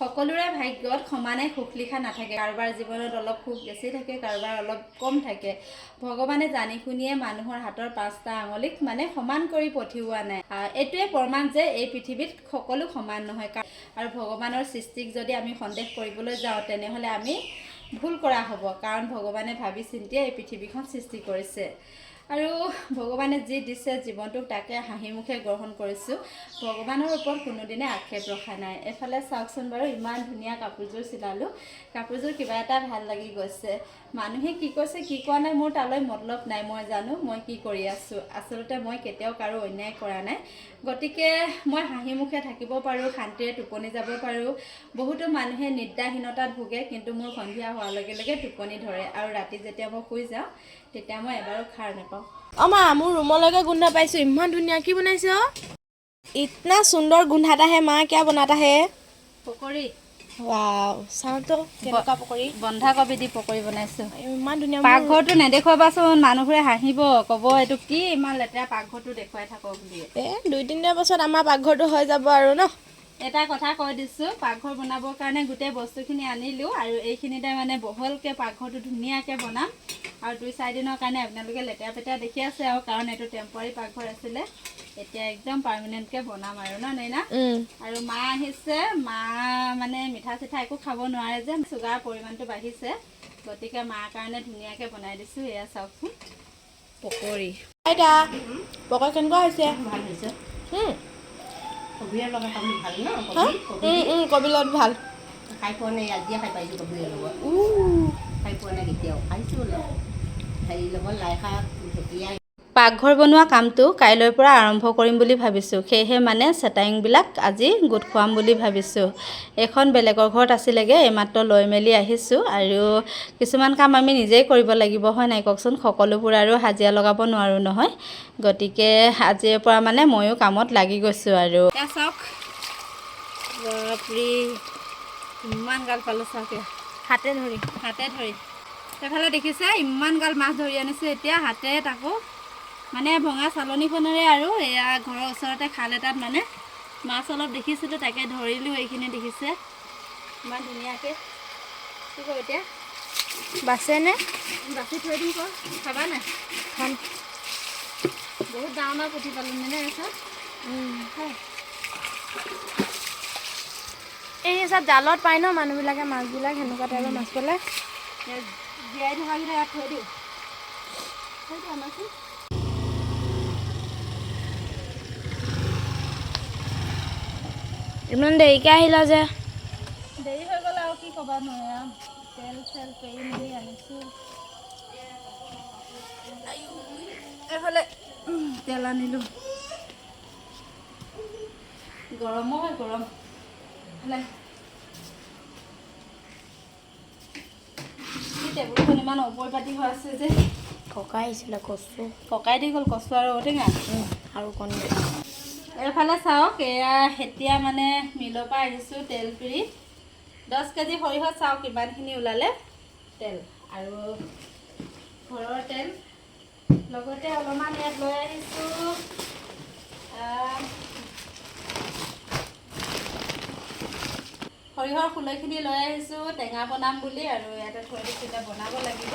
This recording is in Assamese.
সকলোৰে ভাগ্যত সমানে সুখ লিখা নাথাকে। কাৰোবাৰ জীৱনত অলপ সুখ বেছি থাকে, কাৰোবাৰ অলপ কম থাকে। ভগৱানে জানি শুনিয়ে মানুহৰ হাতৰ পাঁচটা আঙুলিক মানে সমান কৰি পঠিওৱা নাই। এইটোৱে প্ৰমাণ যে এই পৃথিৱীত সকলো সমান নহয়। আৰু ভগৱানৰ সৃষ্টিক যদি আমি সন্দেহ কৰিবলৈ যাওঁ, তেনেহ'লে আমি ভুল কৰা হ'ব, কাৰণ ভগৱানে ভাবি চিন্তিয়ে এই পৃথিৱীখন সৃষ্টি কৰিছে। আৰু ভগৱানে যি দিছে জীৱনটোক, তাকে হাঁহিমুখে গ্ৰহণ কৰিছোঁ। ভগৱানৰ ওপৰত কোনোদিনে আক্ষেপ ৰখা নাই। এফালে চাওকচোন বাৰু, ইমান ধুনীয়া কাপোৰযোৰ চিলালোঁ। কাপোৰযোৰ কিবা এটা ভাল লাগি গৈছে। মানুহে কি কৈছে, কি কোৱা নাই, মোৰ তালৈ মতলব নাই। মই জানো মই কি কৰি আছোঁ। আচলতে মই কেতিয়াও কাৰো অন্যায় কৰা নাই, গতিকে মই হাঁহিমুখে থাকিব পাৰোঁ, শান্তিৰে টোপনি যাব পাৰোঁ। বহুতো মানুহে নিদ্ৰাহীনতাত ভোগে, কিন্তু মোৰ সন্ধিয়া হোৱাৰ লগে লগে টোপনি ধৰে আৰু ৰাতি যেতিয়া মই শুই যাওঁ, তেতিয়া মই এবাৰো সাৰ নাপাওঁ। অ মা, মোৰ ৰুমলৈকে গোন্ধ পাইছো। ইমান ধুনীয়া কি বনাইছ? इतना सुंदर গোন্ধ आता है। माँ, क्या बनाता है? পকৰি। ৱাও, চাওঁ তো কেনেকুৱা পকৰি। বন্ধাকবি দি পকৰি বনাইছোঁ। ইমান ধুনীয়া মোৰ। পাকঘৰটো নেদেখুৱাবাচোন, মানুহবোৰে হাঁহিব, ক'ব এইটো কি ইমান লেতেৰা পাকঘৰটো দেখুৱাই থাক বুলি। এ 2-3 দিনৰ পাছত আমাৰ পাকঘৰটো হৈ যাব আৰু ন। এটা কথা কৈ দিছোঁ, পাকঘৰ বনাবৰ কাৰণে গোটেই বস্তুখিনি আনিলোঁ আৰু এইখিনিতে মানে বহলকৈ পাকঘৰটো ধুনীয়াকৈ বনাম। আৰু 2-4 দিনৰ কাৰণে আপোনালোকে লেতেৰা পেতেৰা দেখি আছে আৰু, কাৰণ এইটো টেম্পৰাৰী পাকঘৰ আছিলে। এতিয়া একদম পাৰ্মানেণ্টকৈ বনাম আৰু ন নৈনা? আৰু মা আহিছে। মা মানে মিঠা চিঠা একো খাব নোৱাৰে যে, চুগাৰ পৰিমাণটো বাঢ়িছে। গতিকে মাৰ কাৰণে ধুনীয়াকৈ বনাই দিছোঁ। এয়া চাওকচোন, পকৰি। আইতা, পকৰি কেনেকুৱা হৈছে? ভাল হৈছে। কবিৰ লগত খাবলৈ ভাল ন? হা? কবি কবি। কবিৰ লগত ভাল। খাই পোৱা নাই, আজিয়ে খাই পাইছোঁ কবিৰ লগত। খাই পোৱা নাই কেতিয়াও। খাইছোঁ অলপ হেৰি লগত, লাই শাক, ঢেকীয়া। পাকঘৰ বনোৱা কামটো কাইলৈৰ পৰা আৰম্ভ কৰিম বুলি ভাবিছোঁ। সেয়েহে মানে চেটাৰিংবিলাক আজি গোট খুৱাম বুলি ভাবিছোঁ। এইখন বেলেগৰ ঘৰত আছিলেগৈ, এইমাত্ৰ লৈ মেলি আহিছোঁ। আৰু কিছুমান কাম আমি নিজেই কৰিব লাগিব, হয় নাই কওকচোন? সকলোবোৰ আৰু হাজিৰা লগাব নোৱাৰোঁ নহয়। গতিকে আজিৰ পৰা মানে ময়ো কামত লাগি গৈছোঁ। আৰু এয়া চাওক, বাপৰে, ইমান গাল পালোঁ, চাওক এয়া। হাতে ধৰি? হাতে ধৰি। সেইফালে দেখিছে, ইমান গাল মাছ ধৰি আনিছোঁ এতিয়া হাতে, তাকো মানে ভঙা চালনীখনেৰে। আৰু এয়া ঘৰৰ ওচৰতে খাল এটাত মানে মাছ অলপ দেখিছিলোঁ, তাকে ধৰিলোঁ। এইখিনি দেখিছে, ইমান ধুনীয়াকৈ। কি কওঁ এতিয়া? বাছেনে? বাছি থৈ দিম। ক, খাবা নাই? খাম। বহুত ডাঙৰ ডাঙৰ পুঠি পালোঁ নে আছে। এই চব জালত পায় ন মানুহবিলাকে মাছবিলাক, সেনেকুৱা টাইপৰ মাছ পালে। জীয়াই থকাকেইটা ইয়াত থৈ দিওঁ, থৈ দিওঁ আমাৰচোন। ইমান দেৰিকৈ আহিলা যে? দেৰি হৈ গ'ল আৰু কি ক'বা নহয়, আৰু তেল চেল পেৰি মেলি আনিছোঁ। এইফালে তেল আনিলোঁ। গৰমো হয় গৰম। এইফালে কি টেবুলখন ইমান অপৰিপাটি হৈ আছে যে? ককাই আহিছিলে কচু। ককাই দি গ'ল কচু আৰু ঔটেঙা। আৰু কণী। এইফালে চাওক, এয়া এতিয়া মানে মিলৰ পৰা আহিছোঁ তেল পিৰি। 10 কেজি সৰিয়হত চাওক কিমানখিনি ওলালে তেল। আৰু ঘৰৰ তেল লগতে অলপমান ইয়াত লৈ আহিছোঁ। সৰিয়হৰ খোলৈখিনি লৈ আহিছোঁ টেঙা বনাম বুলি আৰু ইয়াতে থৈ দিছোঁ, এতিয়া বনাব লাগিব।